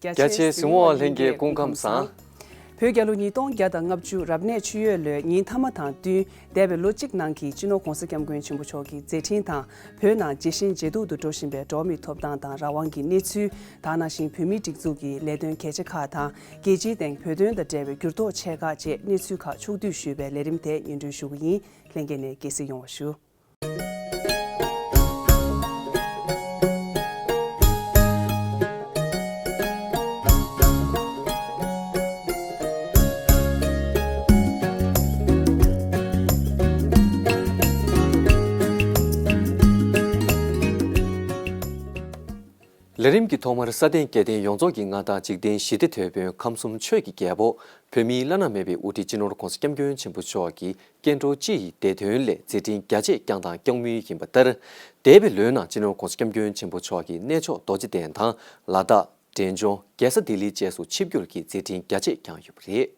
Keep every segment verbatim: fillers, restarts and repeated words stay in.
རྒྱ་ཆེའི་གཟིགས་མོ་བ་ལྷན་རྒྱས་སྐུ་ཁམས་བཟང་། བོད་རྒྱལ་ལོ་ཉིས་སྟོང་བརྒྱ་དང་ལྔ་བཅུ་རབ་གནས་ཆུ་ཡོས་ལོའི་ཉིན་མཐའ་མ་དང་བསྟུན། འདས་པའི་ལོ་གཅིག་ནང་གི་སྤྱི་ནོར་༧གོང་ས་༧སྐྱབས་མགོན་ཆེན་པོ་མཆོག་གི་མཛད་འཕྲིན་དང་། བོད་ནང་ཇེ་ཞན་ཇེ་སྡུག་ཏུ་འགྲོ་བཞིན་པའི་འགྲོ་བ་མིའི་ཐོབ་ཐང་དང་རང་དབང་གི་གནས་ཚུལ། ད་ག་ནང་བཞིན་བོད་མིའི་སྒྲིག་འཛུགས་ཀྱི་ལས་དོན་གལ་ཆེ་ཁག་དང་། རྒྱལ་སྤྱིའི་སྟེང་བོད་དོན་དང་འབྲེལ་བའི་འགྱུར་ལྡོག་ཆེ་ཁག་བཅས་གནས་ཚུལ་ཁག་ཕྱོགས་བསྡུས་ཞུས་པའི་ལས་རིམ་དེ་སྙན་སྒྲོན་ཞུ་གི་ཡིན། ལྷན་རྒྱས་ནས་དགྱེས་གཟིགས་ཡོང་བ་ཞུ། ལས་རིམ་གྱི་ཐོག་མར་ས་སྟེང་རྒྱལ་བསྟན་ཡོངས་རྫོགས་ཀྱི་མངའ་བདག་འཇིག་རྟེན་ཞི་བདེ་དེད་དཔོན་ཁམས་གསུམ་ཆོས་ཀྱི་རྒྱལ་པོ། བོད་མིའི་བླ་ན་མེད་པའི་དབུ་ཁྲིད་སྤྱི་ནོར་༧གོང་ས་༧སྐྱབས་མགོན་ཆེན་པོ་མཆོག་གིས་སྐྱེ་འགྲོ་སྤྱི་ཡི་བདེ་དོན་སླད་མཛད་འཕྲིན་རྒྱ་ཆེ་བསྐྱངས་དང་བསྐྱང་མུས་ཡིན་པ་ལྟར། འདས་པའི་ལོའི་ནང་སྤྱི་ནོར་༧གོང་ས་༧སྐྱབས་མགོན་ཆེན་པོ་མཆོག་གིས་གནས་མཆོག་རྡོ་རྗེ་གདན་དང་། ལ་དྭགས། འབྲས་ལྗོངས། རྒྱལ་ས་ལྡི་ལི་བཅས་སུ་ཆིབས་བསྒྱུར་གྱིས་མཛད་འཕྲིན་རྒྱ་ཆེ་བསྐྱངས་ཡོད་པ་རེད།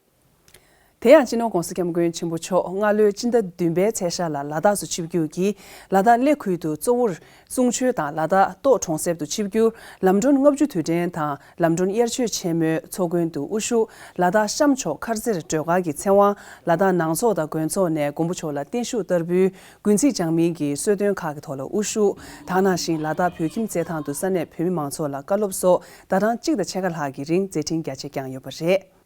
དེ་ཡང་སྤྱི་ནོར་༧གོང་ས་༧སྐྱབས་མགོན་ཆེན་པོ་མཆོག་སྔ་ལོའི་སྤྱི་ཟླ་བདུན་པའི་ཚེས་ཤར་ལ་ལ་དྭགས་སུ་ཆིབས་བསྒྱུར་གྱིས། ལ་དྭགས་གླེ་ཁུལ་དུ་གཙོ་བོར་གསུང་ཆོས་དང་། ལ་དྭགས་སྟོད་གྲོང་གསེབ་ཏུ་ཆིབས་བསྒྱུར། ལམ་གྲོན་ལྔ་བཅུ་དུས་དྲན་དང་། ལམ་གྲོན་དབྱར་ཆོས་ཆེན་མོའི་ཚོགས་མགོན་དུ་དབུ་བཞུགས། ལ་དྭགས་གཤམ་ཕྱོགས་མཁར་རྩེར་སྒྲོལ་དཀར་གྱི་ཚེ་དབང་། ལ་དྭགས་ནང་ཚོགས་དང་དགོན་ཚོགས་ནས་མགོན་པོ་མཆོག་ལ་བརྟན་བཞུགས་བསྟར་འབུལ། དགུན་ཚིགས་འཇགས་མིན་གྱི་གསོལ་སྟོན་ཁག་གི་ཐོག་ལ་དབུ་བཞུགས། ད་ག་ནང་བཞིན་ལ་དྭགས་བོད་ཁྱིམ་རྩེད་ཐང་དུ་ས་གནས་བོད་མི་མང་ཚོགས་ལ་བཀའ་སློབ་སོགས་ཟླ་གྲངས་གཅིག་དང་ཕྱེད་ཀ་ལྷག་གི་རིང་མཛད་འཕྲིན་རྒྱ་ཆེ་བསྐྱངས་ཡོད་པ་རེད།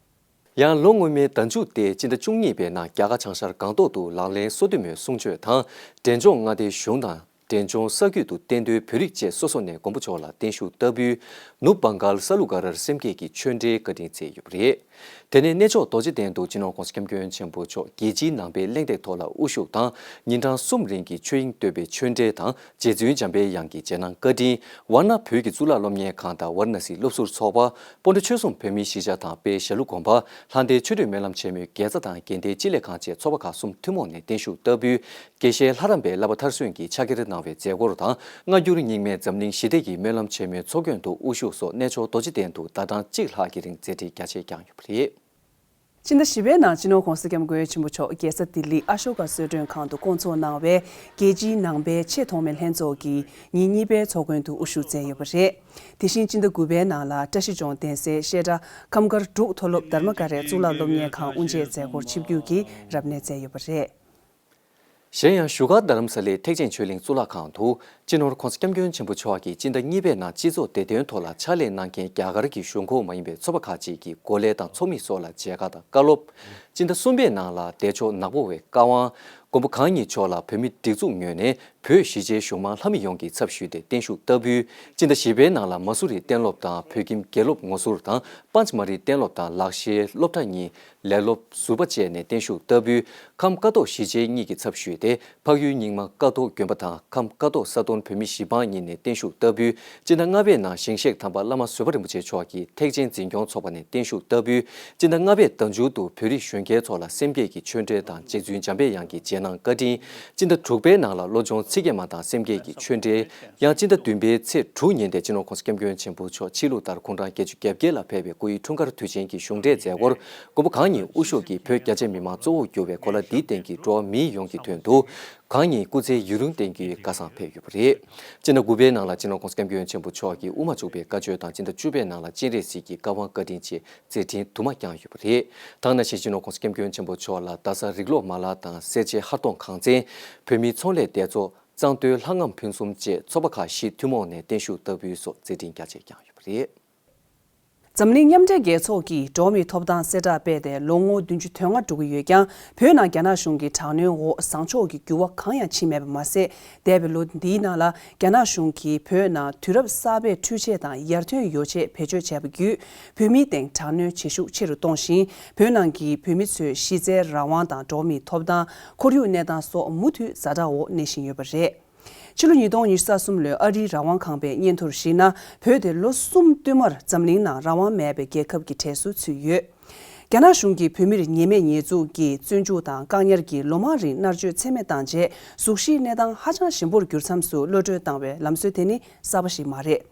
ཡང་ལོ་སྔོན་མའི་ཟླ་མཇུག་སྟེ་སྤྱི་ཟླ་བཅུ་གཉིས་པའི་ནང་རྒྱ་གར་བྱང་ཤར་སྒང་ཏོག་ཏུ་ལག་ལེན་སོ་བདུན་མའི་གསུང་ཆོས་དང་། འབྲས་ལྗོངས་མངའ་སྡེའི་གཞུང་དང་། འབྲས་ལྗོངས་ས་རྒྱུད་དུ་བསྟན་དོན་བོད་རིགས་བཅས་སོ་སོ་ནས་མགོན་པོ་མཆོག་ལ་བརྟན་བཞུགས་བསྟར་འབུལ། ནུབ་བང་གཱལ་ས་ལུ་ག་རར་སེམས་བསྐྱེད་ཀྱི་ཆོས་འབྲེལ་བཀའ་དྲིན་སྩལ་ཡོད་པ་རེད། དེ་ནས་གནས་མཆོག་རྡོ་རྗེ་གདན་དུ་སྤྱི་ནོར་༧གོང་ས་༧སྐྱབས་མགོན་ཆེན་པོ་མཆོག་རྒྱལ་སྤྱིའི་ནང་པའི་གླེང་སྟེགས་ཐོག་ལ་དབུ་བཞུགས་དང་། ཉིན་གྲངས་གསུམ་རིང་གི་ཆོས་དབྱིངས་བསྟོད་པའི་ཆོས་འབྲེལ་དང་། རྗེ་བཙུན་འཇམ་པའི་དབྱངས་ཀྱི་རྗེས་གནང་བཀའ་དྲིན། ཝཱ་ཎ་བོད་ཀྱི་གཙུག་ལག་སློབ་གཉེར་ཁང་དང་ཝཱ་ར་ཎ་སིའི་སློབ་ཟུར་ཚོགས་པ། སྤོན་ཊ་ཆོས་སྲུང་བོད་མིའི་གཞིས་ཆགས་དང་དཔལ་ཞྭ་ལུ་དགོན་པ། ལྷ་ལྡན་ཆོས་སྡུད་སྨོན་ལམ་ཆེན་མོའི་དགེ་རྩ་དང་དགེ་ལྡན་སྤྱི་ལེ་ཁང་བཅས་ཚོགས་པ་ཁག་གསུམ་ཐུན་མོང་ནས་བརྟན་བཞུགས་བསྟར་འབུལ། དགེ་བཤེས་ལྷ་རམས་པའི་བསླབ་པ་མཐར་སོན་གྱིས་ཕྱག་འཁྱེར་གནང་བའི་མཛད་སྒོར་དང་། སྔ་འགྱུར་རྙིང་མའི་འཛམ་གླིང་ཞི་བདེ་ཡི་སྨོན་ལམ་ཆེན་མོའི་ཚོགས་མགོན་དུ་དབུ་བཞུགས་སོགས་གནས་མཆོག་རྡོ་རྗེ་གདན་དུ་ཟླ་གྲངས་གཅིག་ལྷག་གི་རིང་མཛད་འཕྲིན་རྒྱ་ཆེ་བསྐྱངས་ཡོད་པ་རེད། སྤྱི་ཟླ་བཞི་པའི་ནང་སྤྱི་ནོར་༧གོང་ས་༧སྐྱབས་མགོན་ཆེན་པོ་མཆོག་རྒྱལ་ས་ལྡི་ལི་ཨ་ཤོ་ཀ་གསོལ་མགྲོན་ཁང་དུ་བསྐོང་ཚོགས་གནང་བའི་རྒྱལ་སྤྱིའི་ནང་པའི་ཆེས་ཐོག་མའི་ལྷན་ཚོགས་ཀྱི་ཉིན་གཉིས་པའི་ཚོགས་མགོན་དུ་དབུ་བཞུགས་མཛད་ཡོད་པ་རེད། དེ་བཞིན་སྤྱི་ཟླ་དགུ་པའི་ནང་ལ་བཀྲ་ཤིས་ལྗོངས་གདན་སའི་བཤད་གྲྭ་ཁམས་དཀར་འབྲུག་མཐོ་སློབ་དྷརྨ་ཀ་རའི་གཙུག་ལག་སློབ་གཉེར་ཁང་དབུ་འབྱེད་མཛད་སྒོར་ཆིབས་བསྒྱུར་གྱིས་རབ་གནས་མཛད་ཡོད་པ་རེད། གཞན་ཡང་བཞུགས་སྒར་རྡ་རམ་ས་ལའི་ཐེག་ཆེན་ཆོས་གླིང་གཙུག་ལག་ཁང་དུ་སྤྱི་ནོར་༧གོང་ས་༧སྐྱབས་མགོན་ཆེན་པོ་མཆོག་གིས་སྤྱི་ཟླ་གཉིས་པའི་ནང་སྤྱི་ཚོགས་བདེ་དོན་ཐོག་ལ་ཕྱག་ལས་གནང་མཁན་རྒྱ་གར་གྱི་གཞུང་ཁོངས་མ་ཡིན་པའི་ཚོགས་པ་ཁག་ཅིག་གི་འགོ་ལས་དང་ཚོགས་མི་སོགས་ལ་མཇལ་ཁ་དང་བཀའ་སློབ། སྤྱི་ཟླ་གསུམ་པའི་ནང་ལ་བདེ་མཆོག་ནག་པོ་བའི་བཀའ་དབང་། མགོན་པོ་གང་ཉིད་མཆོག་ལ་བོད་མིའི་སྒྲིག་འཛུགས་ངོས་ནས་བོད་གཞིས་བྱེས་གཞུང་མང་ལྷ་མི་ཡོངས་ཀྱི་ཚབ་ཞུས་ཏེ་བརྟན་བཞུགས་བསྟར་འབུལ། སྤྱི་ཟླ་བཞི་པའི་ནང་ལ་མ་སུ་རི་གཏན་སློབ་དང་བོད་ཁྱིམ་དགེ་སློབ་ངོ་ཟུར་དང་། པཉྩ་མ་རི་གཏན་སློབ་དང་ལག་ཤེས་སློབ་གྲྭ་གཉིས། ལས་སློབ་ཟུར་པ་བཅས་ནས་བརྟན་བཞུགས་བསྟར་འབུལ། ཁམས་ཀ་ཐོག་གཞིས་བྱེས་གཉིས་ཀྱི་ཚབ་ཞུས་ཏེ། འཕགས་ཡུལ་རྙིང་མ་ཀ་ཐོག་དགོན་པ་དང་ཁམས་ཀ་ཐོག་ས་གདོང་བོད་མི་གཞིས་འབངས་གཉིས་ནས་བརྟན་བཞུགས་བསྟར་འབུལ། སྤྱི་ཟླ་ལྔ་པའི་ནང་ཞིང་གཤེགས་དམ་པ་བླ་མ་བཟོད་པ་རིན་པོ་ཆེ་མཆོག་གིས་ཐེག་ཆེན་འཛིན་སྐྱོང་ཚོགས་པ་ནས་བརྟན་བཞུགས་བསྟར་འབུལ། སྤྱི་ཟླ་ལྔ་པའི་ཟླ་མཇུག་ཏུ་བོད་རིགས་གཞོན་སྐྱེས་ཚོ་ལ་སེམས་བསྐྱེད་ཀྱི་ཆོས་འབྲེལ་དང་རྗེ་བཙུན་འཇམ་པའི་དབྱངས་ཀྱི་རྗེས་གནང་བཀའ་དྲིན། སྤྱི་ཟླ་དྲུག་པའི་ནང་ལ་བློ་སྦྱོང་ཚིག་བརྒྱད་མ་དང་སེམས་བསྐྱེད་ཀྱི་ཆོས་འབྲེལ། ཡང་སྤྱི་ཟླ་བདུན་པའི་ཚེས་དྲུག་ཉིན་ཏེ་སྤྱི་ནོར་༧གོང་ས་༧སྐྱབས་མགོན་ཆེན་པོ་མཆོག་ཕྱི་ལུགས་ལྟར་དགུང་གྲངས་བརྒྱད་ཅུ་གྱ་བརྒྱད་ལ་ཕེབས་པའི་སྐུ་ཡི་འཁྲུངས་སྐར་དུས་ཆེན་གྱི་གཞུང་འབྲེལ་མཛད་སྒོར་མགོན་པོ་གང་ཉིད་དབུ་བཞུགས་ཀྱིས་བོད་རྒྱ་ཆེ་མི་མང་གཙོ་བོར་གྱུར་པའི་གོ་ལ་འདིའི་སྟེང་གི་འགྲོ་བ་མིའི་ཡོངས་ཀྱི་དོན་དུ་གང་ཉིད་སྐུ་ཚེའི་ཡུན་རིང་བརྟན་རྒྱུའི་བཀའ་བཟང་ཕེབས་ཡོད་པ་རེད། སྤྱི་ཟླ་དགུ་པའི་ནང་ལ་སྤྱི་ནོར་༧གོང་ས་༧སྐྱབས་མགོན་ཆེན་པོ་མཆོག་གིས་དབུ་མ་འཇུག་པའི་བཀའ་ཆོས་དང་སྤྱི་ཟླ་བཅུ་པའི་ནང་ལ་སྤྱན་རས་གཟིགས་ཀྱི་བཀའ་དབང་བཀའ་དྲིན་བཅས་མཛད་འཕྲིན་དུ་མ་བསྐྱངས་ཡོད་པ་རེད། ད་ག་ནང་བཞིན་སྤྱི་ནོར་༧གོང་ས་༧སྐྱབས་མགོན་ཆེན་པོ་མཆོག་ལ་རྡ་ས་རིག་སློབ་མ་ལག་དང་སེར་བྱེས་ཧར་གདོང་གངས་བཙན། བོད་མིའི་ཚོང་ལས་སྡེ་ཚོགས། གཙང་སྟོད་ལྷ་ངམ་ཕུན་སུམ་བཅས་ཚོགས་པ་ཁག་བཞི་ཐུན་མོང་ནས་བརྟན་བཞུགས་བསྟར་འབུལ་སོགས་མཛད་འཕྲིན་རྒྱ་ཆེ་བསྐྱངས་ཡོད་པ་རེད། འཛམ་གླིང་མཉམ་འབྲེལ་རྒྱལ་ཚོགས་ཀྱིས་འགྲོ་བ་མིའི་ཐོབ་ཐང་གསལ་བསྒྲགས་སྤེལ་ཏེ་ལོ་ངོ་བདུན་ཅུ་དོན་ལྔ་འགྲོ་གི་ཡོད་ཀྱང་། བོད་ནང་རྒྱ་ནག་གཞུང་གི་དྲག་གནོན་འོག་བཟང་ཕྱོགས་ཀྱི་འགྱུར་བ་གང་ཡང་ཕྱིན་མེད་པ་མ་ཟད། འདས་པའི་ལོ་འདིའི་ནང་ལ་རྒྱ་ནག་གཞུང་གིས་བོད་ནང་དུས་རབས་གསར་པའི་འཕྲུལ་ཆས་དང་ཡར་ཐོན་ཡོ་ཆས་བེད་སྤྱོད་བྱས་པ་བརྒྱུད། བོད་མིའི་སྟེང་དྲག་གནོན་བྱེད་ཤུགས་ཆེ་རུ་གཏོང་ཞིང་། བོད་ནང་གི་བོད་མི་ཚོའི་གཞི་རྩའི་རང་དབང་དང་འགྲོ་བ་མིའི་ཐོབ་ཐང་། ཁོར་ཡུག་གནས་སྟངས་སོགས་མུ་མཐུད་ཛ་དྲག་འོག་གནས་བཞིན་ཡོད་པ་རེད། ཕྱི་ལོ་ཉིས་སྟོང་ཉི་ཤུ་རྩ་གསུམ་ལོའི་ཨ་རིའི་རང་དབང་ཁང་པའི་སྙན་ཐོར་གཞིགས་ན། བོད་དེ་ལོ་གསུམ་བསྟུད་མར་འཛམ་གླིང་ནང་རང་དབང་མེད་པའི་རྒྱལ་ཁབ་ཀྱི་གྲས་སུ་ཚུད་ཡོད། རྒྱ་ནག་གཞུང་གིས་བོད་མིར་ཉེས་མེད་ཉེས་འཛུགས་ཀྱིས་བཙོན་འཇུག་དང་བཀག་ཉར་གྱིས་ལོ་མང་རིང་མནར་གཅོད་ཚད་མེད་བཏང་རྗེས། གཟུགས་གཞིའི་གནས་སྟངས་ཧ་ཅང་ཞན་པོར་གྱུར་མཚམས་སུ་གློད་བཀྲོལ་བཏང་བའི་ལམ་སྲོལ་དེ་ནི་གསར་པ་ཞིག་མ་རེད།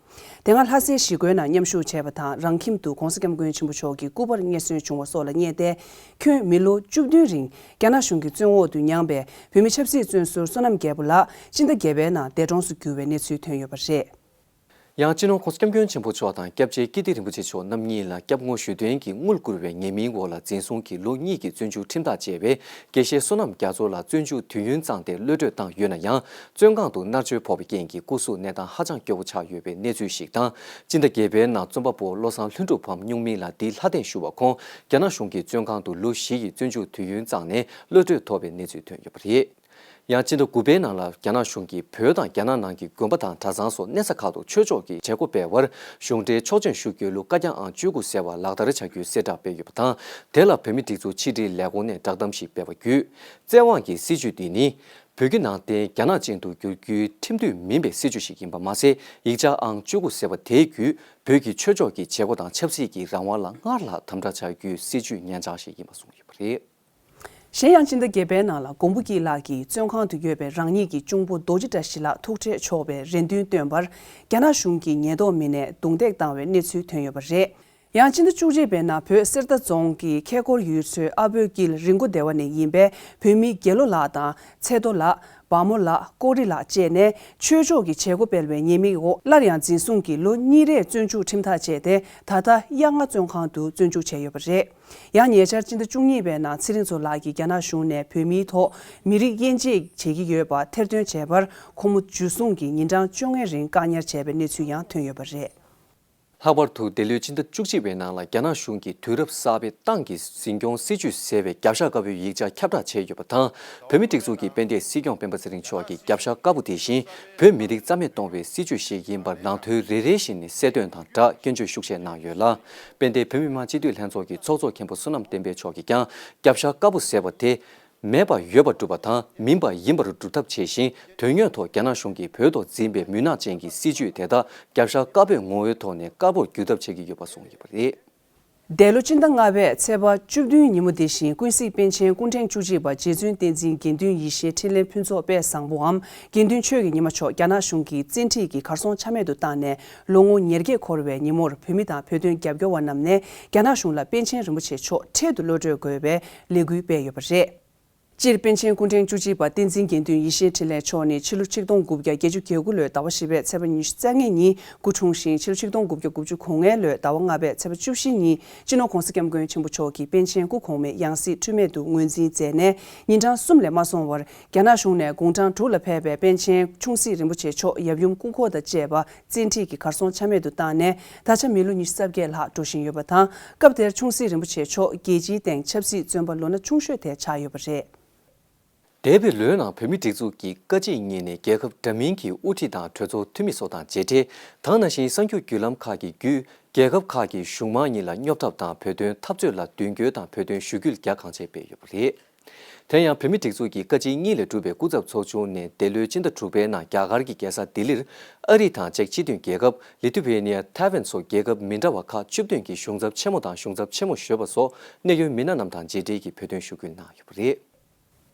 དེ་སྔ་ལྷ་སའི་གཞིས་ཁོལ་ནང་མཉམ་ཞུགས་བྱས་པ་དང་། རང་ཁྱིམ་དུ་༧གོང་ས་༧སྐྱབས་མགོན་ཆེན་པོ་མཆོག་གི་སྐུ་པར་སྙན་སེང་བྱུང་བ་སོགས་ལ་བསྙད་དེ། ཁྱོན་མི་ལོ་བཅུ་བདུན་རིང་རྒྱ་ནག་གཞུང་གི་བཙོན་འོག་ཏུ་མྱངས་པའི་བོད་མི་ཆབ་སྲིད་བཙོན་ཟུར་བསོད་ནམས་རྒྱལ་པོ་ལགས་སྤྱི་ཟླ་བརྒྱད་པའི་ནང་འདས་གྲོངས་སུ་གྱུར་བའི་གནས་ཚུལ་ཐོན་ཡོད་པ་རེད། ཡང་སྤྱི་ནོར་༸གོང་ས་༸སྐྱབས་མགོན་ཆེན་པོ་མཆོག་དང་སྐྱབས་རྗེ་ཀིརྟི་རིན་པོ་ཆེ་མཆོག་རྣམ་གཉིས་ལ་སྐྱབས་ངོ་ཞུ་དོན་གྱི་དངུལ་བསྐུར་བའི་ཉེས་མིང་འོག་ལ་འཛིན་བཟུང་གིས་ལོ་གཉིས་ཀྱི་བཙོན་འཇུག་ཁྲིམས་ཐག་བཅད་པས། དགེ་བཤེས་བསོད་ནམས་རྒྱ་མཚོ་ལ་བཙོན་འཇུག་དུས་ཡུན་བཏང་སྟེ་གློད་གྲོལ་བཏང་ཡོད་ན་ཡང་། བཙོན་ཁང་དུ་མནར་གཅོད་ཕོག་པའི་རྐྱེན་གྱིས་སྐུ་གཟུགས་གནས་སྟངས་ཧ་ཅང་སྐྱོ་བོ་ཆགས་ཡོད་པའི་གནས་ཚུལ་ཞིག་དང་། སྤྱི་ཟླ་བརྒྱད་པའི་ནང་རྩོམ་པ་པོ་བློ་བཟང་ལྷུན་གྲུབ་ཕམ་སྨྱུག་མིང་ལ་འདི་ལྷ་ལྡན་ཞུ་བ་ཁོང་རྒྱ་ནག་གཞུང་གིས་བཙོན་ཁང་དུ་ལོ་བཞི་ཡི་བཙོན་འཇུག་དུས་ཡུན་བཏང་ནས་གློད་གྲོལ་ཐོབ་པའི་གནས་ཚུལ་ཐོན་ཡོད་པ་རེད། ཡང་སྤྱི་ཟླ་དགུ་པའི་ནང་ལ་རྒྱ་ནག་གཞུང་གིས་བོད་དང་རྒྱ་ནག་ནང་གི་དགོན་པ་དང་གྲྭ་ཚང་སོགས་གནས་ས་ཁག་ཏུ་ཆོས་ཕྱོགས་ཀྱི་བྱེད་སྒོ་སྤེལ་བར་གཞུང་འབྲེལ་ཆོག་མཆན་ཞུ་རྒྱུའི་ལོ་བཀའ་རྒྱ་ཨང་བཅུ་དགུ་ཟེར་བ་ལག་བསྟར་བྱ་རྒྱུའི་གསལ་བསྒྲགས་སྤེལ་ཡོད་པ་དང་། དེ་ལ་བོད་མིའི་སྒྲིག་འཛུགས་ཕྱི་དྲིལ་ལས་ཁུངས་ནས་བསྒྲགས་གཏམ་ཞིག་སྤེལ་བ་བརྒྱུད། བཙན་དབང་གི་སྲིད་བྱུས་འདི་ནི། བོད་བརྒྱུད་ནང་བསྟན་རྒྱ་ནག་ཅན་དུ་བསྒྱུར་རྒྱུའི་ཁྲིམས་མཐུན་མིན་པའི་སྲིད་བྱུས་ཤིག་ཡིན་པ་མ་ཟད། ཡིག་ཆ་ཨང་བཅུ་དགུ་ཟེར་བ་དེའི་བརྒྱུད། བོད་ཀྱི་ཆོས་ཕྱོགས་ཀྱི་བྱེད་སྒོ་དང་ཆབ་སྲིད་ཀྱི་རང་དབང་ལ་སྔར་ལྷག་དམ་དྲག་བྱ་རྒྱུའི་སྲིད་བྱུས་ཉན་འཆར་ཞིག་ཡིན་པ་གསུངས་ཡོད་པ་རེད། གཞན་ཡང་སྤྱི་ཟླ་བརྒྱད་པའི་ནང་ལ་མགོན་པོ་སྐྱིད་ལགས་ཀྱིས་བཙོན་ཁང་དུ་ཡོད་པའི་རང་ཉིད་ཀྱི་གཅུང་པོ་རྡོ་རྗེ་བཀྲ་ཤིས་ལགས་ཐུག་འཕྲད་ཆོག་པའི་རེ་འདུན་བཏོན་པར། རྒྱ་ནག་གཞུང་གི་ཉེན་རྟོག་མི་སྣས་རྡུང་རྡེག་བཏང་བའི་གནས་ཚུལ་ཐོན་ཡོད་པ་རེད། ཡང་སྤྱི་ཟླ་བཅུ་གཅིག་པའི་ནང་བོད་གསེར་རྟ་རྫོང་གི་ཁལ་སྐོར་ཡུལ་ཚོའི་ཨ་བོད་དཀྱིལ་རི་མགོ་སྡེ་བ་ནས་ཡིན་པའི་བོད་མི་དགེ་ལོ་ལགས་དང་། ཚེ་རྡོ་ལགས། བ་མོ་ལགས། ཀོ་རི་ལགས་བཅས་ནས་ཆོས་ཕྱོགས་ཀྱི་བྱེད་སྒོ་སྤེལ་བའི་ཉེས་མིང་འོག་སླར་ཡང་འཛིན་བཟུང་གིས་ལོ་གཉིས་རེའི་བཙོན་འཇུག་ཁྲིམས་ཐག་བཅད་དེ། ད་ལྟ་གཡག་རྔ་བཙོན་ཁང་དུ་བཙོན་འཇུག་བྱས་ཡོད་པ་རེད། ཡང་ཉེ་ཆར་སྤྱི་ཟླ་བཅུ་གཉིས་པའི་ནང་ཚེ་རིང་མཚོ་ལགས་ཀྱིས་རྒྱ་ནག་གཞུང་ནས་བོད་མིའི་ཐོག་མི་རིགས་དབྱེ་འབྱེད་བྱེད་ཀྱི་ཡོད་པ་ཐེར་འདོན་བྱས་པར། ཁོ་མོ་འཇུ་བཟུང་གིས་ཉིན་གྲངས་བཅོ་ལྔའི་རིང་བཀག་ཉར་བྱས་པའི་གནས་ཚུལ་ཡང་ཐོན་ཡོད་པ་རེད། ལྷག་པར་དུ་འདས་ལོའི་སྤྱི་ཟླ་བཅུ་གཅིག་པའི་ནང་ལ་རྒྱ་ནག་གཞུང་གིས་དུས་རབས་གསར་པའི་ཏང་གི་འཛིན་སྐྱོང་སྲིད་བྱུས་ཟེར་བའི་རྒྱབ་ཤ་དཀར་པོའི་ཡིག་ཆ་ཁྱབ་བསྒྲགས་བྱས་ཡོད་པ་དང་། བོད་མིའི་སྒྲིག་འཛུགས་ཀྱི་དཔལ་ལྡན་སྲིད་སྐྱོང་སྤེན་པ་ཚེ་རིང་མཆོག་གི་རྒྱབ་ཤ་དཀར་པོ་དེ་བཞིན་བོད་མི་རིགས་རྩ་མེད་གཏོང་བའི་སྲིད་བྱུས་ཤིག་ཡིན་པར་ནང་དོན་རེ་རེ་བཞིན་ནས་གསལ་སྟོན་དང་སྦྲགས་སྐྱོན་བརྗོད་ཤུགས་ཆེ་གནང་ཡོད་ལ། དཔལ་ལྡན་བོད་མི་མང་སྤྱི་འཐུས་ལྷན་ཚོགས་ཀྱི་ཚོགས་གཙོ་མཁན་པོ་བསོད་ནམས་བསྟན་འཕེལ་མཆོག་གིས་ཀྱང་རྒྱབ་ཤ་དཀར་པོ་ཟེར་བ་དེ། མེད་པ་ཡོད་པར་སྒྲུབ་པ་དང་མིན་པ་ཡིན་པར་སྒྲུབ་ཐབས་བྱས་ཤིང་། དོན་དངོས་ཐོག་རྒྱ་ནག་གཞུང་གིས་བོད་ཐོག་འཛིན་པའི་མུན་ནག་ཅན་གྱི་སྲིད་བྱུས་དེ་དག་རྒྱབ་ཤ་དཀར་པོའི་ངོ་བོའི་ཐོག་ནས་དཀར་པོར་བསྒྱུར་ཐབས་བྱེད་ཀྱི་ཡོད་པ་གསུངས་ཡོད་པ་རེད། འདས་ལོ་སྤྱི་ཟླ་ལྔ་པའི་ཚེས་པ་བཅུ་བདུན་ཉིན་མོ་འདི་བཞིན་ཀུན་གཟིགས་པཎ་ཆེན་སྐུ་ཕྲེང་བཅུ་གཅིག་པ་རྗེ་བཙུན་བསྟན་འཛིན་དགེ་འདུན་ཡེ་ཤེས་འཕྲིན་ལས་ཕུན་ཚོགས་དཔལ་བཟང་པོའམ་དགེ་འདུན་ཆོས་ཀྱི་ཉི་མ་མཆོག་རྒྱ་ནག་གཞུང་གིས་བཙན་ཁྲིད་ཀྱིས་གར་སོང་ཆ་མེད་དུ་བཏང་ནས་ལོ་ངོ་ཉེར་བརྒྱད་འཁོར་བའི་ཉིན་མོར་བོད་མི་དང་བོད་དོན་རྒྱབ་སྐྱོར་བ་རྣམས་ནས་རྒྱ་ནག་གཞུང་ལ་པཎ་ཆེན་རིན་པོ་ཆེ་མཆོག་འཕྲལ་དུ་གློད་གྲོལ་དགོས་པའི་ལས་འགུལ་སྤེལ་ཡོད་པ་རེད། སྤྱིར་པཎ་ཆེན་སྐུ་ཕྲེང་བཅུ་གཅིག་པ་བསྟན་འཛིན་དགེ་འདུན་ཡེ་ཤེས་འཕྲིན་ལས་མཆོག་ནི་ཕྱི་ལོ་ཆིག་སྟོང་དགུ་བརྒྱ་བརྒྱད་ཅུ་གྱ་དགུ་ལོའི་ཟླ་བ་བཞི་པའི་ཚེས་པ་ཉི་ཤུ་རྩ་ལྔ་ཉིན་སྐུ་འཁྲུངས་ཤིང་། ཕྱི་ལོ་ཆིག་སྟོང་དགུ་བརྒྱ་དགུ་བཅུ་གོ་ལྔའི་ལོའི་ཟླ་བ་ལྔ་པའི་ཚེས་པ་བཅུ་བཞི་ཉིན་སྤྱི་ནོར་༸གོང་ས་༸སྐྱབས་མགོན་ཆེན་པོ་མཆོག་གིས་པཎ་ཆེན་སྐུ་གོང་མའི་ཡང་སྲིད་འཁྲུལ་མེད་དུ་ངོས་འཛིན་མཛད་ནས། ཉིན་གྲངས་གསུམ་ལས་མ་སོང་བར་རྒྱ་ནག་གཞུང་ནས་དགུང་གྲངས་དྲུག་ལ་ཕེབས་པའི་པཎ་ཆེན་ཆུང་སྲིད་རིན་པོ་ཆེ་མཆོག་ཡབ་ཡུམ་སྐུ་འཁོར་དང་བཅས་པ། བཙན་ཁྲིད་ཀྱིས་གར་སོང་ཆ་མེད་དུ་བཏང་ནས་ད་ཆ་མི་ལོ་ཉི་ཤུ་རྩ་བརྒྱད་ལྷག་འགྲོ་བཞིན་ཡོད་པ་དང་། སྐབས་དེར་ཆུང་སྲིད་རིན་པོ་ཆེ་མཆོག་རྒྱལ་སྤྱིའི་སྟེང་ཆབ་སྲིད་བཙོན་པ་ལོ་ན་ཆུང་ཤོས་དེ་ཆགས་ཡོད་པ་རེད། འདས་པའི་ལོའི་ནང་བོད་མིའི་སྒྲིག་འཛུགས་ཀྱི་བཀའ་སྤྱི་གཉིས་ནས་རྒྱལ་ཁབ་འདྲ་མིན་གྱི་དབུ་ཁྲིད་དང་གྲོས་ཚོགས་འཐུས་མི་སོགས་དང་མཇལ་འཕྲད། ད་ག་ནང་བཞིན་གསར་འགྱུར་བརྒྱུད་ལམ་ཁག་གི་བརྒྱུད་རྒྱལ་ཁབ་ཁག་གི་གཞུང་མང་གཉིས་ལ་སྙོབ་ཐབས་དང་བོད་དོན་འཐབ་རྩོད་ལ་མདུན་སྐྱོད་དང་བོད་དོན་ཞུ་སྐུལ་རྒྱ་གང་ཆེ་སྤེལ་ཡོད་པ་རེད། དེ་ཡང་བོད་མིའི་སྒྲིག་འཛུགས་ཀྱི་བཀའ་སྤྱི་གཉིས་ལས་གྲུབ་པའི་སྐུ་ཚབ་ཚོགས་ཆུང་ནས་འདས་ལོའི་སྤྱི་ཟླ་དྲུག་པའི་ནང་རྒྱ་གར་གྱི་རྒྱལ་ས་ལྡི་ལིར་ཨ་རི་དང་ཅེཀ་སྤྱི་མཐུན་རྒྱལ་ཁབ། ལི་ཐུ་ཝེ་ནི་ཡ། ཐའེ་ཝན་སོགས་རྒྱལ་ཁབ་མི་འདྲ་བ་ཁག་བཅུ་བདུན་གྱི་གཞུང་ཚབ་ཆེན་མོ་དང་གཞུང་ཚབ་ཆེན་མོ་གཞོན་པ་སོགས་གནད་ཡོད་མི་སྣ་རྣམས་དང་མཇལ་འཕྲད་ཀྱིས་བོད་དོན་ཞུ་སྐུལ་གནང་ཡོད་པ་རེད།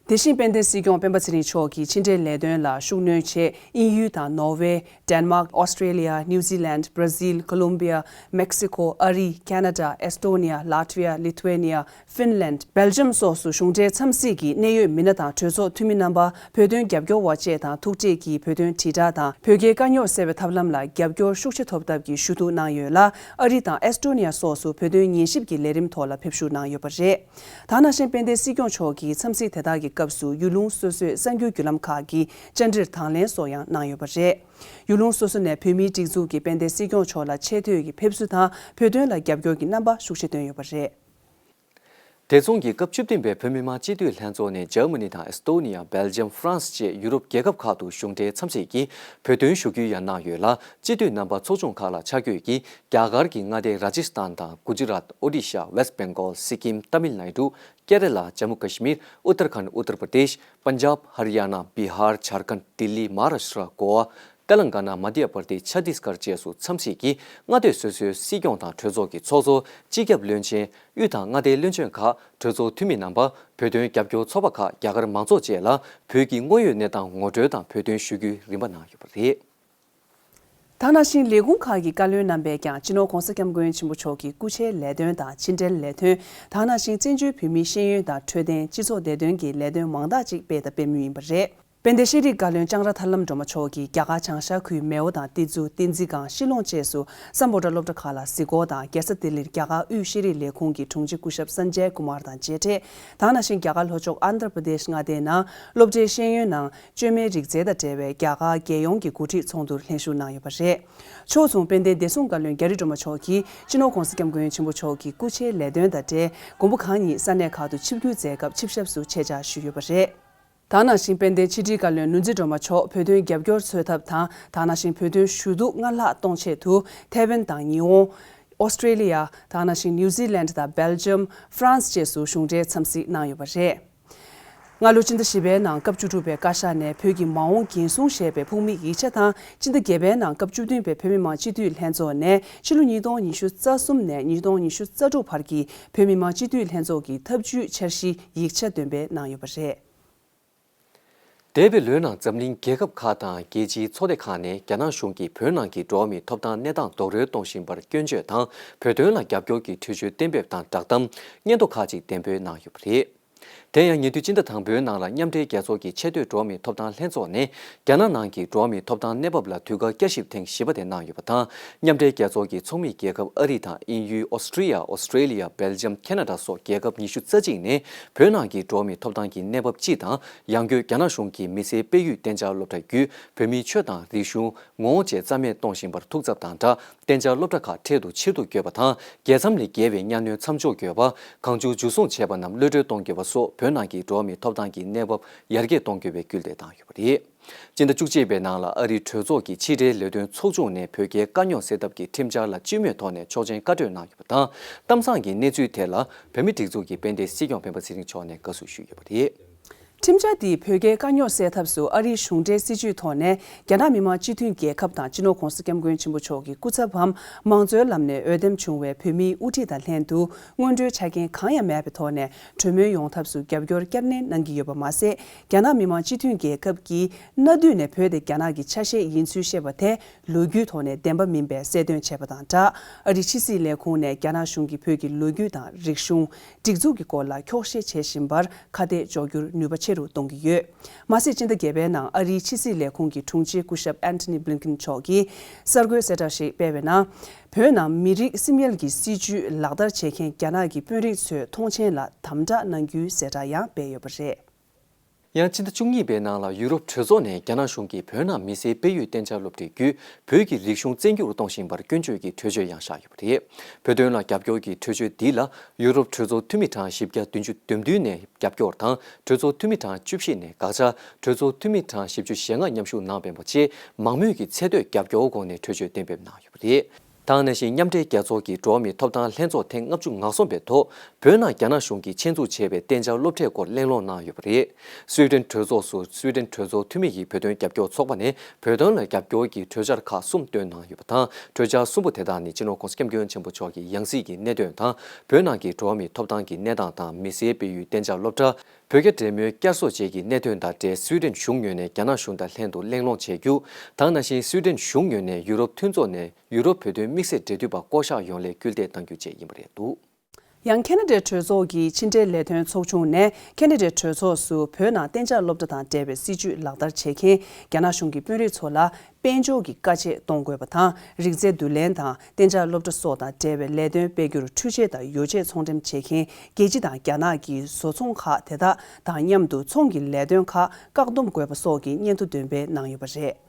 དེ་བཞིན་དཔལ་ལྡན་སྲིད་སྐྱོང་སྤེན་པ་ཚེ་རིང་མཆོག་གིས་ཕྱི་འབྲེལ་ལས་དོན་ལ་ཤུགས་སྣོན་ཆེད་དབྱིན་ཡུལ་དང་ནོར་ཝེ། ཌེན་མཱག་ཨོ་སི་ཀྲེ་ལི་ཡ། ནིའུ་ཛི་ལན། བྷར་ཛིལ། ཀོ་ལོམ་བི་ཡ། མེག་སི་ཀོ། ཨ་རི། ཁེ་ན་ཌ། ཨེས་ཏོ་ནི་ཡ། ལཱ་ཏི་ཝི་ཡ། ལི་ཐུ་ཝེ་ནི་ཡ། ཧྥིན་ལན། སྦེལ་ཇམ་སོགས་སུ་གཞུང་འབྲེལ་འཚམས་གཟིགས་ཀྱིས་གནད་ཡོད་མི་སྣ་དང་གྲོས་ཚོགས་འཐུས་མི་རྣམ་པ། བོད་དོན་རྒྱབ་སྐྱོར་བ་བཅས་དང་ཐུག་འཕྲད་ཀྱིས་བོད་དོན་དྲིལ་བསྒྲགས་དང་བོད་རྒྱའི་དཀའ་རྙོག་སེལ་བའི་ཐབས་ལམ་ལ་རྒྱབ་སྐྱོར་ཤུགས་ཆེ་ཐོབ་ཐབས་ཀྱི་ཞུ་གཏུག་གནང་ཡོད་ལ། ཨ་རི་དང་ཨེས་ཏོ་ནི་ཡ་སོགས་སུ་བོད་དོན་ཉན་ཞིབ་ཀྱི་ལས་རིམ་ཐོག་ལ་ཕེབས་ཞུགས་གནང་ཡོད་པ་རེད། ད་ག་ནང་བཞིན་དཔལ་ལྡན་སྲིད་སྐྱོང་མཆོག་གིས་འཚམས་གཟིགས་དེ་དག་གི་སྐབས་སུ་ཡུལ་ལུང་སོ་སོའི་གསར་འགྱུར་བརྒྱུད་ལམ་ཁག་གི་བཅར་འདྲིར་དང་ལེན་སོགས་ཡང་གནང་ཡོད་པ་རེད། ཡུལ་ལུང་སོ་སོ་ནས་བོད་མིའི་སྒྲིག་འཛུགས་ཀྱིས་དཔལ་ལྡན་སྲིད་སྐྱོང་མཆོག་ལ་ཆེ་བསྟོད་ཀྱི་ཕེབས་བསུ་དང་བོད་དོན་ལ་རྒྱབ་སྐྱོར་གྱི་རྣམ་པ་ཤུགས་ཆེ་བཏོན་ཡོད་པ་རེད། དེ་མཚུངས་ཀྱི་སྐབས་བཅུ་བདུན་པའི་བོད་མི་མང་སྤྱི་འཐུས་ལྷན་ཚོགས་ནས་འཇར་མ་ནི་དང་ཨེས་ཏོ་ནི་ཡ། སྦེལ་ཇམ། ཧྥ་རན་སི་བཅས་ཡུ་རོབ་རྒྱལ་ཁབ་ཁག་ཏུ་གཞུང་འབྲེལ་འཚམས་གཟིགས་ཀྱིས་བོད་དོན་ཞུ་སྐུལ་ཡང་གནང་ཡོད་ལ། སྤྱི་འཐུས་རྣམ་པ་ཚོགས་ཆུང་ཁག་ལ་ཆ་བགོས་ཀྱིས་རྒྱ་གར་གྱི་མངའ་སྡེ་ར་ཇི་སི་ཐན་དང་གུ་ཇི་རཱཏ། ཨོ་ཌི་ཤ། ཝེསྟ་བེང་གོལ། སི་ཀིམ། ཏ་མིལ་ནཱ་ཌུ། ཀེ་ར་ལ། ཇམ་མུ་ཀ་ཤི་མིར། ཨུ་ཏར་ཁཱན་ཌ། ཨུ་ཏར་པར་དེཤ། པན་ཇབ། ཧར་ཡ་ན། བི་ཧར། ཇར་ཁན་ཌ། ལྡི་ལི། མ་ཧཱ་རཱ་ཤི་ཏྲ། གོ་ཝ། ཏེ་ལང་ག་ན། མ་དྷྱ་པར་དེཤ། ཆ་ཏིས་གར་བཅས་སུ་འཚམས་གཟིགས་ཀྱིས་མངའ་སྡེ་སོ་སོའི་སྲིད་སྐྱོང་དང་གྲོས་ཚོགས་ཀྱི་ཚོགས་གཙོ། སྤྱི་ཁྱབ་བློན་ཆེན། དབུས་དང་མངའ་སྡེའི་བློན་ཆེན་ཁག་གྲོས་ཚོགས་འཐུས་མི་རྣམ་པ། བོད་དོན་རྒྱབ་སྐྱོར་ཚོགས་པ་ཁག་རྒྱ་གར་མང་ཚོགས་བཅས་ལ་བོད་ཀྱི་དངོས་ཡོད་གནས་སྟངས་ངོ་སྤྲོད་དང་བོད་དོན་ཞུ་རྒྱུའི་རིམ་པ་གནང་ཡོད་པ་རེད། ད་ག་ནང་བཞིན་ལས་ཁུངས་ཁག་གི་བཀའ་བློན་རྣམ་པས་ཀྱང་སྤྱི་ནོར་༸གོང་ས་༸སྐྱབས་མགོན་ཆེན་པོ་མཆོག་གི་སྐུ་ཕྱྭའི་ལས་དོན་དང་ཕྱི་འབྲེལ་ལས་དོན། ད་ག་ནང་བཞིན་བཙན་བྱོལ་བོད་མིའི་ཤེས་ཡོན་དང་འཕྲོད་བསྟེན། སྤྱི་ཚོགས་བདེ་དོན་གྱི་ལས་དོན་མང་དག་ཅིག་སྤེལ་དང་སྤེལ་མུས་ཡིན་པ་རེད། དཔལ་ལྡན་ཤེས་རིག་བཀའ་བློན་ལྕང་ར་ཐར་ལམ་སྒྲོལ་མ་མཆོག་གིས་རྒྱ་གར་བྱང་ཤར་ཁུལ་མེའོ་དང་ཏི་ཛུ། བསྟན་འཛིན་སྒང་། ཤི་ལོང་བཅས་སུ་སམ་བྷོ་ཊ་སློབ་གྲྭ་ཁག་ལ་གཟིགས་སྐོར་དང་། རྒྱལ་ས་ལྡི་ལིར་རྒྱ་གར་དབུས་ཤེས་རིག་ལས་ཁུངས་ཀྱི་དྲུང་ཆེ་སྐུ་ཞབས་སན་ཇེ་ཀུ་མར་དང་མཇལ་འཕྲད། དེ་ག་ནང་བཞིན་རྒྱ་གར་ལྷོ་ཕྱོགས་ཨན་དྷྲ་པྲ་དེཤ་མངའ་སྡེའི་ནང་སློབ་གྲྭའི་ཤེས་ཡོན་ནང་བཅོས་མའི་རིག་རྩལ་དང་འབྲེལ་བའི་རྒྱ་གར་རྒྱལ་ཡོངས་ཀྱི་འགོ་ཁྲིད་ཚོགས་འདུར་ལྷན་ཞུགས་གནང་ཡོད་པ་རེད། ཕྱོགས་མཚུངས་དཔལ་ལྡན་བདེ་སྲུང་བཀའ་བློན་རྒྱ་རི་སྒྲོལ་མ་མཆོག་གིས་སྤྱི་ནོར་༧གོང་ས་༧སྐྱབས་མགོན་ཆེན་པོ་མཆོག་གི་སྐུ་ཕྱྭའི་ལས་དོན་དང་འབྲེལ། མགོན་པོ་གང་ཉིད་ས་གནས་ཁག་ཏུ་ཆིབས་བསྒྱུར་མཛད་སྐབས་ཆིབས་ཞབས་སུ་ཆེད་བཅར་ཞུས་ཡོད་པ་རེད། དེ་ག་ནང་བཞིན་དཔལ་ལྡན་ཕྱི་དྲིལ་བཀའ་བློན་ལུང་རྩེ་སྒྲོལ་མ་མཆོག་བོད་དོན་རྒྱབ་སྐྱོར་འཚོལ་ཐབས་དང་། དེ་ག་ནང་བཞིན་བོད་དོན་ཞུ་གཏུག་སྔར་ལྷག་གཏོང་ཆེད་དུ་ཐའེ་ཝན་དང་ཉི་ཧོང་། ཨོ་སི་ཀྲེ་ལི་ཡ། དེ་ག་ནང་བཞིན་ནིའུ་ཛི་ལན་དང་སྦེལ་ཇམ། ཧྥ་རན་སི་བཅས་སུ་གཞུང་འབྲེལ་འཚམས་གཟིགས་གནང་ཡོད་པ་རེད། སྔ་ལོ་སྤྱི་ཟླ་བཞི་པའི་ནང་སྐབས་བཅུ་དྲུག་པའི་བཀའ་ཤག་ནས་བོད་ཀྱི་མ་འོངས་འགན་སྲུང་ཞེས་པའི་ཕུགས་དམིགས་ཡིག་ཆ་དང་། སྤྱི་ཟླ་བརྒྱད་པའི་ནང་སྐབས་བཅུ་བདུན་པའི་བོད་མི་མང་སྤྱི་འཐུས་ལྷན་ཚོགས་ནས་ཕྱི་ལོ་ཉིས་སྟོང་ཉི་ཤུ་རྩ་གསུམ་ནས་ཉིས་སྟོང་ཉི་ཤུ་རྩ་དྲུག་བར་གྱི་བོད་མི་མང་སྤྱི་འཐུས་ལྷན་ཚོགས་ཀྱི་ཐབས་ཇུས་འཆར་གཞིའི་ཡིག་ཆ་འདོན་སྤེལ་གནང་ཡོད་པ་རེད། འདས་པའི་ལོའི་ནང་འཛམ་གླིང་རྒྱལ་ཁབ་ཁག་དང་རྒྱལ་སྤྱིའི་ཚོགས་སྡེ་ཁག་ནས་རྒྱ་ནག་གཞུང་གིས་བོད་ནང་གི་འགྲོ་བ་མིའི་ཐོབ་ཐང་གནས་སྟངས་རྡོག་རོལ་གཏོང་བཞིན་པར་སྐྱོན་བརྗོད་དང་། བོད་དོན་ལ་རྒྱབ་སྐྱོར་གྱི་གྲོས་ཆོད་གཏན་འབེབས་དང་བསྒྲགས་གཏམ་སྙན་ཐོ་ཁག་ཅིག་འདོན་སྤེལ་གནང་ཡོད་པ་རེད། དེ་ཡང་ཉེ་དུས་སྤྱི་ཟླ་དང་པོའི་ནང་ལ་མཉམ་འབྲེལ་རྒྱལ་ཚོགས་ཀྱི་ཆེས་མཐོའི་འགྲོ་བ་མིའི་ཐོབ་ཐང་ལྷན་ཚོགས་ནས་རྒྱ་ནག་ནང་གི་འགྲོ་བ་མིའི་ཐོབ་ཐང་གནས་བབ་ལ་དུས་བཀག་བསྐྱར་ཞིབ་ཐེངས་བཞི་པ་དེ་གནང་ཡོད་པ་དང་། མཉམ་འབྲེལ་རྒྱལ་ཚོགས་ཀྱི་ཚོགས་མི་རྒྱལ་ཁབ་ཨ་རི་དང་དབྱིན་ཡུལ། ཨོ་སི་ཀྲི་ཡ། ཨོ་སི་ཀྲེ་ལི་ཡ། སྦེལ་ཇམ། ཁེ་ན་ཌ་སོགས་རྒྱལ་ཁབ་ཉི་ཤུ་རྩ་གཅིག་ནས་བོད་ནང་གི་འགྲོ་བ་མིའི་ཐོབ་ཐང་གི་གནས་བབ་སྤྱི་དང་། ཡང་སྒོས་རྒྱ་ནག་གཞུང་གིས་མི་སེར་སྤེལ་ཡུལ་གཏན་འཇགས་སློབ་གྲྭ་བརྒྱུད་བོད་མིའི་ཆོས་དང་རིག་གཞུང་། ངོ་བོ་བཅས་རྩ་མེད་གཏོང་བཞིན་པར་ཐུགས་འཚབ་དང་སྦྲགས། གཏན་འཇགས་སློབ་གྲྭ་ཁག་འཕྲལ་དུ་ཕྱིར་བསྡུ་དགོས་པ་དང་། རྒྱལ་མཚམས་ལས་བརྒལ་བའི་གཉའ་གནོན་མཚམས་འཇོག་དགོས་པ། གང་བྱུང་འཇུ་བཟུང་བྱས་པ་རྣམས་གློད་གྲོལ་གཏོང་དགོས་པ་སོགས་བོད་ནང་གི་འགྲོ་བ་མིའི་ཐོབ་ཐང་གི་གནས་བབ་ཡར་རྒྱས་གཏོང་དགོས་པའི་སྐུལ་འདེད་བཏང་ཡོད་པ་རེད། སྤྱི་ཟླ་བཅུ་གཅིག་པའི་ནང་ལ་ཨ་རིའི་གྲོས་ཚོགས་ཀྱི་ཕྱི་འབྲེལ་ལས་དོན་ཚོགས་ཆུང་ནས་བོད་རྒྱའི་དཀའ་རྙོག་སེལ་ཐབས་ཀྱི་ཁྲིམས་འཆར་ལ་སྤྱི་མོས་ཐོག་ནས་ཆོག་མཆན་བཀའ་གྲོས་གནང་ཡོད་པ་དང་། གཏམ་བཟང་གི་གནས་ཚུལ་དེ་ལ་བོད་མིའི་སྒྲིག་འཛུགས་ཀྱི་དཔལ་ལྡན་སྲིད་སྐྱོང་སྤེན་པ་ཚེ་རིང་མཆོག་ནས་དགའ་བསུ་ཞུས་ཡོད་པ་རེད། ཁྲིམས་འཆར་འདིས་བོད་རྒྱའི་དཀའ་རྙོག་སེལ་ཐབས་སུ་ཨ་རིའི་གཞུང་འབྲེལ་སྲིད་ཇུས་ཐོག་ནས་རྒྱ་ནག་མི་དམངས་སྤྱི་མཐུན་རྒྱལ་ཁབ་དང་སྤྱི་ནོར་༧གོང་ས་༧སྐྱབས་མགོན་ཆེན་པོ་མཆོག་གི་སྐུ་ཚབ་བམ་མང་གཙོའི་ལམ་ནས་འོས་འདེམས་བྱུང་བའི་བོད་མིའི་དབུ་ཁྲིད་དང་ལྷན་དུ་སྔོན་འགྲོའི་ཆ་རྐྱེན་གང་ཡང་མེད་པའི་ཐོག་ནས་གྲོས་མོལ་ཡོང་ཐབས་སུ་རྒྱབ་སྐྱོར་བསྐྱར་ནན་གནང་གི་ཡོད་པ་མ་ཟད། རྒྱ་ནག་མི་དམངས་སྤྱི་མཐུན་རྒྱལ་ཁབ་ཀྱིས་གནའ་དུས་ནས་བོད་དེ་རྒྱ་ནག་གི་ཆ་ཤས་ཡིན་ཚུལ་བཤད་པ་དེ། ལོ་རྒྱུས་ཐོག་ནས་བདེན་པ་མིན་པའི་གསལ་སྟོན་བྱས་པ་དང་སྦྲགས། ཨ་རིའི་ཕྱི་སྲིད་ལས་ཁུངས་ནས་རྒྱ་ནག་གཞུང་གིས་བོད་ཀྱི་ལོ་རྒྱུས་དང་རིག་གཞུང་། སྒྲིག་འཛུགས་ཀྱི་སྐོར་ལ་འཁྱོག་བཤད་བྱེད་བཞིན་པར་ཁ་གཏད་གཅོག་རྒྱུར་ནུས་པ་ཆེ་རུ་གཏོང་གི་ཡོད། མ་ཟད། སྤྱི་ཟླ་བརྒྱད་པའི་ནང་ཨ་རིའི་ཕྱི་སྲིད་ལས་ཁུངས་ཀྱི་དྲུང་ཆེ་སྐུ་ཞབས་ཨན་ཐོ་ནི་བྷི་ལིན་ཀིན་མཆོག་གིས་གསར་འགོད་གསལ་བསྒྲགས་ཤིག་སྤེལ་བའི་ནང་། བོད་ནང་མི་རིགས་སིམ་ཡལ་གྱི་སྲིད་བྱུས་ལག་བསྟར་བྱེད་མཁན་རྒྱ་ནག་གི་དཔོན་རིགས་ཚོས་མཐོང་མཆན་ལ་དམ་དྲག་གནང་རྒྱུའི་གསལ་བསྒྲགས་ཡང་སྤེལ་ཡོད་པ་རེད། ཡང་སྤྱི་ཟླ་བཅུ་གཉིས་པའི་ནང་ལ་ཡུ་རོབ་གྲོས་ཚོགས་ནས་རྒྱ་ནག་གཞུང་གིས་བོད་ནང་མི་སེར་སྤེལ་ཡུལ་གཏན་འཇགས་སློབ་གྲྭའི་བརྒྱུད་བོད་ཀྱི་རིག་གཞུང་བཙན་སྒྱུར་གཏོང་བཞིན་པར་སྐྱོན་བརྗོད་ཀྱི་གྲོས་ཆོད་ཡང་བཞག་ཡོད་པ་རེད། བོད་དོན་ལ་རྒྱབ་སྐྱོར་གྱི་གྲོས་ཆོད་འདི་ལ་ཡུ་རོབ་གྲོས་ཚོགས་འཐུས་མི་གྲངས་བཞི་བརྒྱ་བདུན་ཅུ་དོན་བདུན་ནས་རྒྱབ་སྐྱོར་དང་། གྲོས་ཚོགས་འཐུས་མི་གྲངས་བཅུ་བཞི་ནས་དགག་བྱ། གྲོས་ཚོགས་འཐུས་མི་གྲངས་བཞི་བཅུ་ཞེ་ལྔ་མཉམ་ཞུགས་གནང་བ་བཅས་མང་མོས་ཀྱི་ཚད་མཐོའི་རྒྱབ་སྐྱོར་འོག་ནས་གྲོས་ཆོད་གཏན་འབེབས་གནང་ཡོད་པ་རེད། དེ་ག་ནང་བཞིན་མཉམ་འབྲེལ་རྒྱལ་ཚོགས་ཀྱི་འགྲོ་བ་མིའི་ཐོབ་ཐང་ལྷན་ཚོགས་ཐེངས་ལྔ་བཅུ་ང་གསུམ་པའི་ཐོག་བོད་ནང་རྒྱ་ནག་གཞུང་གིས་ཆེད་འཛུགས་བྱས་པའི་གཏན་འཇགས་སློབ་གྲྭའི་སྐོར་གླེང་སློང་གནང་ཡོད་པ་རེད། སུའེ་ཏེན་གྲོས་ཚོགས་སུ་སུའེ་ཏེན་གྲོས་ཚོགས་འཐུས་མི་ཡིས་བོད་དོན་རྒྱབ་སྐྱོར་ཚོགས་པ་ནས་བོད་དོན་ལ་རྒྱབ་སྐྱོར་གྱི་གྲོས་འཆར་ཁག་གསུམ་བཏོན་གནང་ཡོད་པ་དང་། གྲོས་འཆར་གསུམ་པོ་དེ་དག་ནི་སྤྱི་ནོར་༧གོང་ས་༧སྐྱབས་མགོན་ཆེན་པོ་མཆོག་གི་ཡང་སྲིད་ཀྱི་གནད་དོན་དང་། བོད་ནང་གི་འགྲོ་བ་མིའི་ཐོབ་ཐང་གི་གནས་སྟངས་དང་། མི་སེར་སྤེལ་ཡུལ་གཏན་འཇགས་སློབ་གྲྭ། བོད་རྒྱ་འབྲེལ་མོལ་བསྐྱར་གསོ་བཅས་ཀྱི་གནད་དོན་དང་འབྲེལ་སུའེ་ཏེན་གཞུང་ངོས་ནས་རྒྱ་ནག་གཞུང་དང་ལྷན་དུ་གླེང་སློང་བྱེད་རྒྱུ། དེ་ག་ནང་བཞིན་སུའེ་ཏེན་གཞུང་ངོས་ནས་ཡུ་རོབ་མཐུན་ཚོགས་ནས་ཡུ་རོབ་བོད་དོན་དམིགས་བསལ་འབྲེལ་མཐུད་པ་བསྐོ་གཞག་ཡོང་སླད་སྐུལ་འདེད་གཏང་རྒྱུ་བཅས་ཡིན་པ་རེད་འདུག། ཡང་ཁེ་ན་ཌའི་གྲོས་ཚོགས་ཀྱི་ཕྱི་འབྲེལ་ལས་དོན་ཚོགས་ཆུང་ནས་ཁེ་ན་ཌའི་གྲོས་ཚོགས་སུ་བོད་ནང་གཏན་འཇགས་སློབ་གྲྭ་དང་འབྲེལ་བའི་སྲིད་བྱུས་ལག་བསྟར་བྱེད་མཁན་རྒྱ་ནག་གཞུང་གི་དཔོན་རིགས་ཚོ་ལ་དཔལ་འབྱོར་གྱི་དཀའ་སྤྱད་གཏོང་དགོས་པ་དང་། རིག་རྩལ་བསྡུ་ལེན་དང་གཏན་འཇགས་སློབ་གྲྭ་སོགས་དང་འབྲེལ་བའི་ལས་དོན་སྤེལ་རྒྱུར་འཕྲུལ་ཆས་དང་ཡོ་ཆས་ཚོང་འགྲེམས་བྱེད་མཁན་རྒྱལ་སྤྱི་དང་རྒྱ་ནག་གི་བཟོ་ཚོང་ཁག་དེ་དག་དང་མཉམ་དུ་ཚོང་གི་ལས་དོན་ཁག་བཀག་སྡོམ་དགོས་པ་སོགས་ཀྱི་སྙན་ཐོ་འདོན་སྤེལ་གནང་ཡོད་པ་རེད།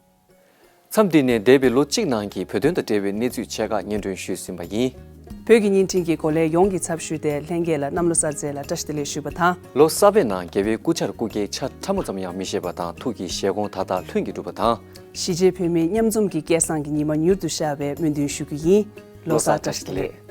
མཚམས་འདི་ནས་འདས་པའི་ལོ་གཅིག་ནང་གི་བོད་དོན་དང་འབྲེལ་བའི་གནས་ཚུལ་ཆེ་ཁག་སྙན་སྒྲོན་ཞུས་ཟིན་པ་ཡིན། བོད་ཀྱི་བརྙན་འཕྲིན་གྱི་འགོ་ལས་ཡོངས་ཀྱི་ཚབ་ཞུས་ཏེ་ལྷན་རྒྱས་ལ་གནམ་ལོ་གསར་ཚེས་ལ་བཀྲ་ཤིས་བདེ་ལེགས་ཞུས་པ་དང་། ལོ་གསར་པའི་ནང་རྒྱལ་བའི་སྐུ་ཆར་སྐུ་སྐྱེའི་ཆར་ཕྲ་མོ་ཙམ་ཡང་མི་བཞེས་པ་དང་། ཐུགས་ཀྱི་བཞེད་དགོངས་མཐའ་དག་ལྷུན་གྱིས་འགྲུབ་པ་དང་། གཞིས་བྱེས་བོད་མིའི་མཉམ་འཛོམས་ཀྱི་སྐལ་བཟང་གི་ཉི་མ་མྱུར་དུ་ཤར་བའི་སྨོན་འདུན་ཞུ་རྒྱུ་ཡིན། ལོ་གསར་བཀྲ་ཤིས་བདེ་ལེགས།